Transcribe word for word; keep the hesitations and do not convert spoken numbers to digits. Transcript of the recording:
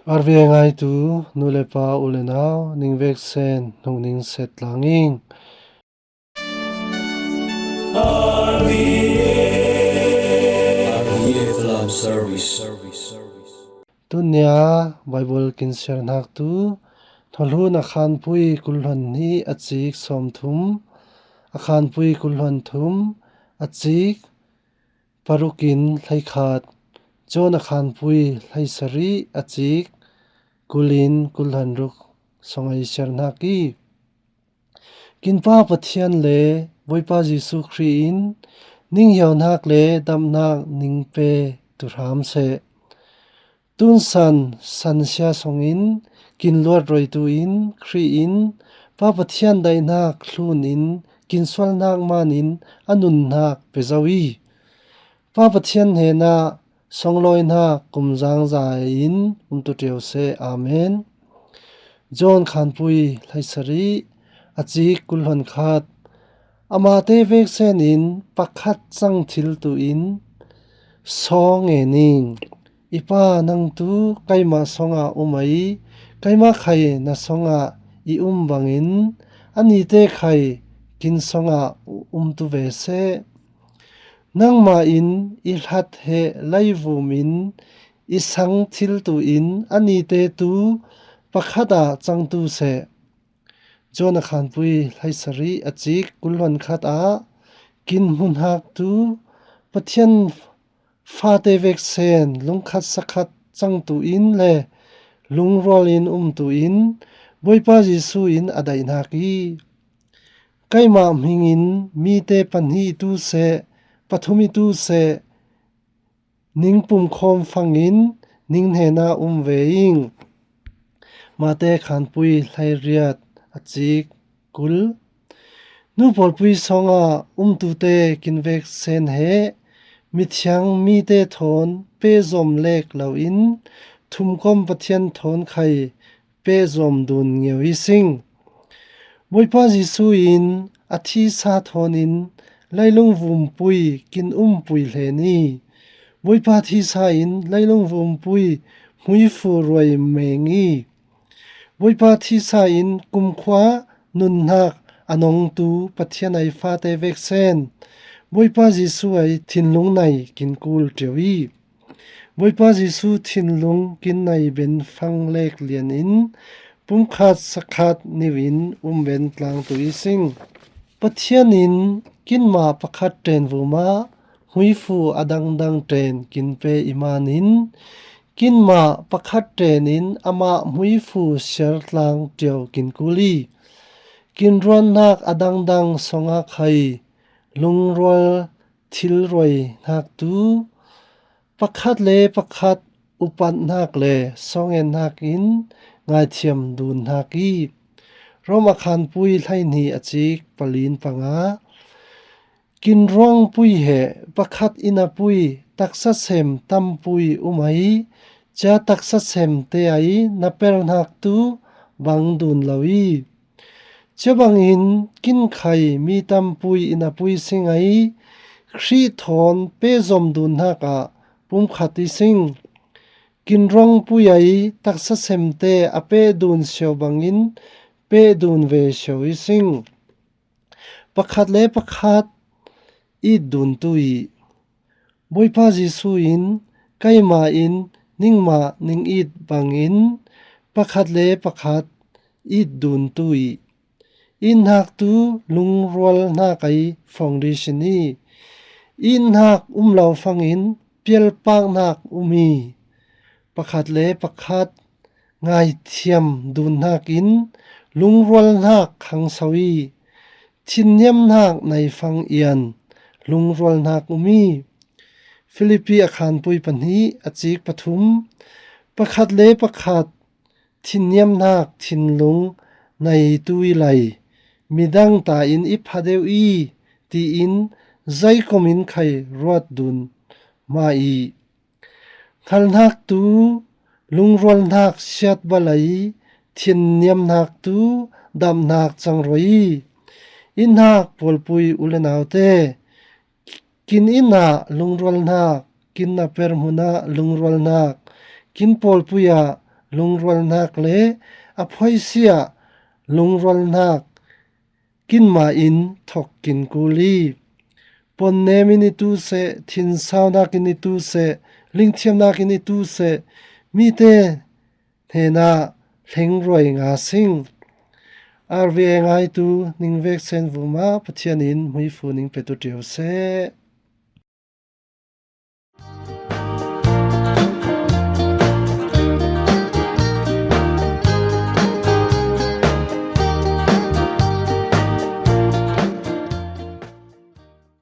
Arve ngaitu nu le pa u le nau, ning veksen nung ning set langing. Tunia Bible kinsiar naktu Tholhun a khanpui kulhon ni a cik sawmthum, a khanpui kulhon thum, a cik parukin hleikhat, John a khanpui hleisari a cik kulin kulhon ruk songai siar nak i. Kinpa Pathian le Bawipa Jesu Khrih in ninghiaunak le damnak ning pe tuhram seh. Tunsan sansia songin kinluat roitu in Khrih in Pa Pathian daihnak hlun in kinsualnak manin a nunnak pe zo i. Pa Pathian hnenah songlawinak kumzangza in umtu ṭiau seh. Amen. John khanpui hleisari a cik kulhon khat. Amahte veksen in pakhat cang thil tu in saw nge ning. I Pa, nangtu keimah songah um a i, keimah khai na songah i um bangin a nite khai kin songah umtu ve seh. Nangmah in i hlat heh leivum in i sang thil tu in a nite tu pakhat ah cangtu seh. John a khanpui hleisari a cik kulhon khat ah kin hmuhnak tu Pathian fate veksen lungkhat sakhat cangtu in le lungrual in umtu in Bawipa Jesu in a daihnak i. Keimah hmingin mite pahnih i tu seh, pathum i tu seh, ning pumkhawm fangin ning hnenah um ve ing. Mate khanpui hleiriat a cik kul. Nu pawlpui songah umtute kin veksen heh, mithiang mite thawn pehzom lek loin thumkom Pathian thawn khai pehzom dun ngeu i sing. Bawipa Jesu in a thisa thawnin leilung vumpui kin umpui hlen i. Bawipa thisa in leilung vumpui hmuifu ruai meng i. Bawipa thisa in kumkhua nunnak a nongtu Pathian ai fate veksen Bawipa Jesu ai thinlung nai kin kul ṭiau i. Bawipa Jesu thinlung kin nai ben fang lek lian in pumkhat sakhat niu in um ben tlangtu i sing. Pathian in kinmah pakhat ṭen vumah hmuifu a dangdang ṭen kin pe i manin kinmah pakhat ṭen in amah hmuifu siar tlang ṭiau kin kul i. Kinruannak a dangdang songah khai lungrual thilruainak tu pakhat le pakhat upatnak le sawngennak in ngaithiam dunnak i. Rom a khanpui hleihnih a cik palin panga. Kinruangpui he pakhat in a pui taksa sem tampui um ai, cia taksa semte ai na pernak tu bang dun lo i. Cia bangin kinkhai mi tampui in a pui sing ai, Khrih thawn pehzom dunnak ah pumkhat i sing. Kinruangpui ai taksa semte a peh dun siau bangin peh dun ve siau i sing. Pakhat le pakhat it duntu i. Bawipa Jesu in keimah in ningmah ning it bangin pakhat le pakhat it duntu i. Itnak tu lungrualnak ai foundation i. Itnak um lo fangin pialpaknak um i. Pakhat le pakhat ngaithiam dunnak in lungrualnak khangso i. Thinniamnak nei fang ian lungrualnak um i. Filipi a khanpui pahnih a cik pathum. Pakhat le pakhat thinniamnak thinlung neitu i lai, midang ta in i pha deuh i, tiin zaikomin khai ruat dun mah i. Hngalhnak tu lungrualnak siat bal ai, thinniamnak tu damhnak cangruai i. Itnak pawlpui u le naute, kin itna lungrualnak, kin na per hmunah lungrualnak, kin pawlpui ah lungrualnak le a phoisia lungrualnak kinmah in thok kin kul i, ponnem in i tu seh, thinsaunak in i tu seh, lingthiamnak in i tu seh, mite hnenah hlengruai nga sing. R V A ngaitu Ningvek Sen Vuma Pathian in muifu ning petu ṭiau seh.